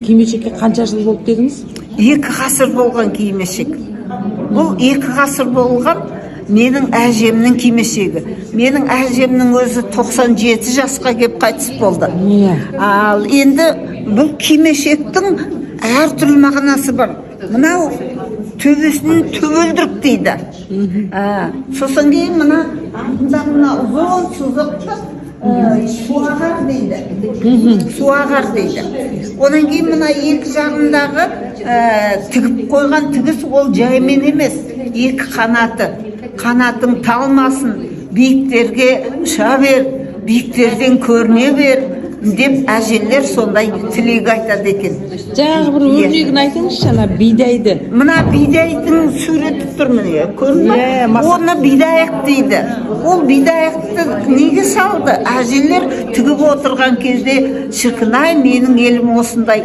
Кимешекке қанша жыл болды дедіңіз? 2 ғасыр болған кимешек. Бұл 2 ғасыр болған менің әжемнің кимешегі. Менің әжемнің өзі 97 жасқа кеп қайтыс болды. Ал енді бұл кимешектің әртүрлі мағынасы бар. Мынау төбесін төгілдірік дейді. Сосын кейін мына артында мына ұзын сызықты суағар дейді. Суағар дейді. Одан кейін мына екі жағындағы тігіп қойған тігіс, ол жаймен емес, екі қанаты. Қанатың талмасын, биіктерге ұша бер, биіктерден көріне бер деп әжелер сондай тілек айтады екен. Жаңағы бір өрнегін айтыңызшы, ана бидайды. Мына бидайдың суреті тұр, міне, көрдің ба? Иә, масақ. Оны бидайық дейді. Ол бидайықты неге салды? Әжелер тігіп отырған кезде: «Шіркін ай, менің елім осындай